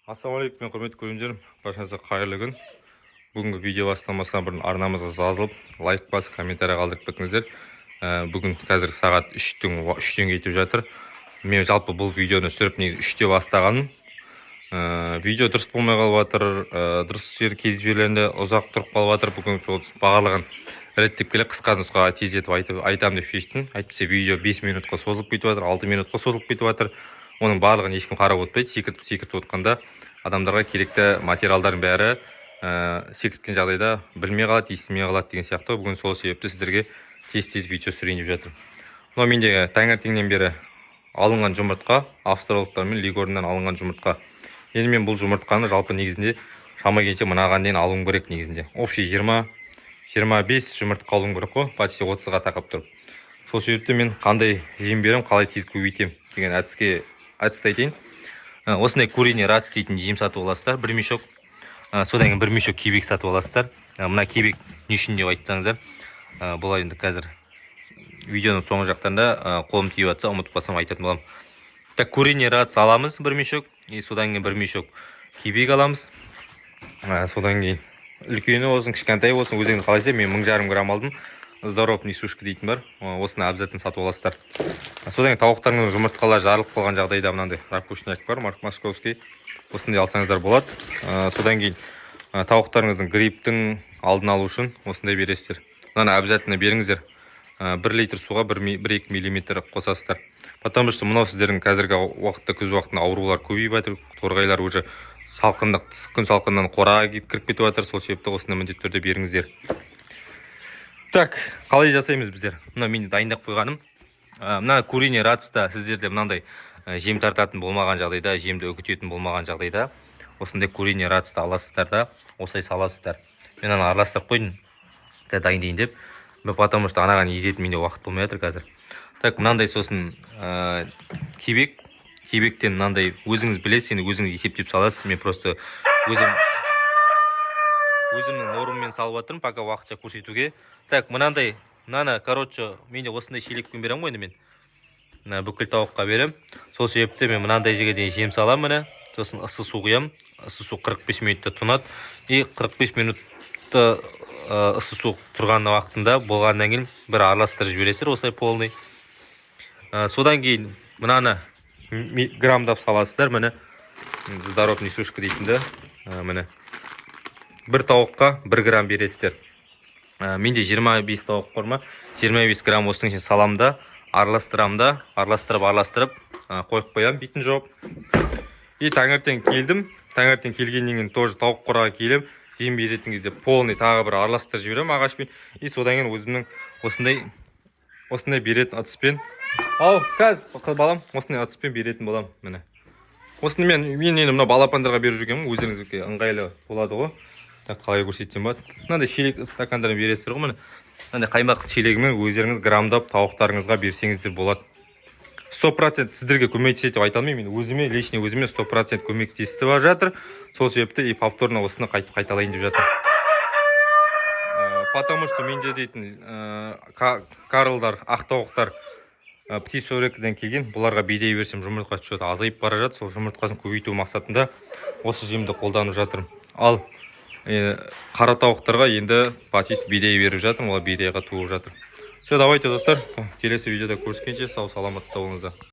Ассалаумағалейкум, құрметті көрермендерім, баршаңызға қайырлы күн! Бүгінгі видео бастамасынан бұрын арнамызға жазылып, лайк басып, комментарий қалдырып кетіңіздер. Бүгін қазір сағат 3-тен кетіп жатыр. Мен жалпы бұл видеоны түсіріп, негізі 3-те бастағаным. Видео дұрыс болмай қалып жатыр, дұрыс жер, кей жерлерінде ұзақ тұрып қалып жатыр. Бүгін сол барлығын реттеп келе, қысқа нұсқа тездетіп айтып айтамын деп шештім. Әйтпесе видео 5 минутқа созылып кетіп жатыр, 6 минутқа созылып кетіп жатыр. Оның барлығын ешкім қарап отырмайды. Секіртіп секіртіп отқанда адамдарға керекті материалдардың бәрі секірткен жағдайда білмей қалады, естімей қалады деген сияқты. Бүгін сол себепті сіздерге тез тез видео түсірейін деп жатырмын. Мынау менде таңертеңнен бері алынған жұмыртқа, австралогтар мен леггорннан алынған жұмыртқа. Енді мен бұл жұмыртқаны жалпы негізінде шама келгенше мынаған дейін алуым керек. Негізінде общий 20, 25 жұмыртқа алуым керек қой, почти 30-ға тақап тұрып. Сол себепті мен қандай жем беремін, қалай тез көбейтемін деген әдісті айтайын. Осындай Куриный Радость дейтін жем сатып аласыздар, бір мешок. Содан кейін бір мешок кебек сатып аласыздар. Мына кебек не үшін деп айтсаңыздар, бұл енді қазір видеоның соңғы жақтарында қолым тиіп жатса, ұмытып қалсам, айтатын боламын. Так, Куриный Радость аламыз бір мешок и содан кейін бір мешок кебек аламыз. Содан кейін үлкені болсын, кішкентай болсын, өздеріңіз қалайсыздар. Мен 1500 грамм алдым. Здоров несушка дейтін бар. Осыны обязательно сатып аласыздар. Содан кейін тауықтарыңыздың жұмыртқалары жарылып қалған жағдайда мынандай ракушняк бар, московский, осындай алсаңыздар болады. Содан кейін тауықтарыңыздың грипптің алдын алу үшін осындай бересіздер. Мынаны обязательно беріңіздер. 1 литр суға 1-2 миллиметр қосасыздар, потому что мынау сіздердің қазіргі уақытта, күз уақытында аурулар көбейіп жатыр. Торғайлар уже салқындық, күн салқыннан қораға кіріп кетіп жатыр. Сол себепті осыны міндетті түрде беріңіздер. Так, қалай жасаймыз біздер? Мына мен дайындап қойғаным. Мына Куриный Радостьта сіздерде мынандай жем тартатын болмаған жағдайда, жемді үгітетін болмаған жағдайда, осындай Куриный Радостьты аласыздар да, осылай саласыздар. Мен ана араластырып қойдым қазір дайындайын деп, потому что анаған езетін менде уақыт болмай жатыр қазір. Так, мынандай сосын кебек. Кебектен мынандай, өзіңіз білесіз енді, өзіңіз есептеп саласыз. Мен просто өзімнің нормаммен салып жатырмын пока уақытша көрсетуге. Так, мынандай, мынаны, короче, менде осындай шелекпен беремін ғой енді. Мен мына бүкіл тауыққа беремін. Сол себепті мен мынандай жерге дейін жем саламын, міне. Сосын ыссы су құямын. Ыссы су 45 минутта тұнады и 45 минутта ыссы су тұрған уақытында болғаннан кейін бір араластырып жібересіздер осылай полный. Содан кейін мынаны граммдап саласыздар, міне, Здоров несушка дейтінді. Міне, бір тауыққа 1 грамм бересіздер. Менде 25 тауық бар ма, 25 грамм осының ішіне саламын да, араластырамын да, араластырып араластырып қойып қоямын бетін жауып. И таңертең келдім. Таңертең келгеннен кейін тоже тауық қораға келемін. Жем беретін кезде полный тағы бір араластырып жіберемін ағашпен. И содан кейін өзімнің осындай осындай беретін ыдыспен, ау, қазір, балам, осындай ыдыспен беретін боламын. Міне, осыны мен енді мына балапандарға беріп жүргенмін, өздеріңізге ыңғайлы болады ғой. Так, қалай көрсетсем болады? Мынандай шелек, стакандармен бересіздер ғой. Міне, мынандай қаймақ шелегімен өздеріңіз граммдап тауықтарыңызға берсеңіздер болады. 100% сіздерге көмектеседі деп айта алмаймын. Мен өзіме, лично өзіме 100% көмектесіп жатыр. Сол себепті и повторно осыны қайтып қайталайын деп жатыр. Потому что менде дейтін карлдар, ақ тауықтар птицефабрикадан келген. Бұларға бидай берсем, жұмыртқа что-то азайып бара жатыр. Сол жұмыртқасын көбейту мақсатында осы жемді қолданып жатырмын. Ал қара тауықтарға енді почти бидай беріп жатырмын, олар бидайға туып жатыр. Все, давайте, достар, келесі видеода көріскенше сау саламатта болыңыздар.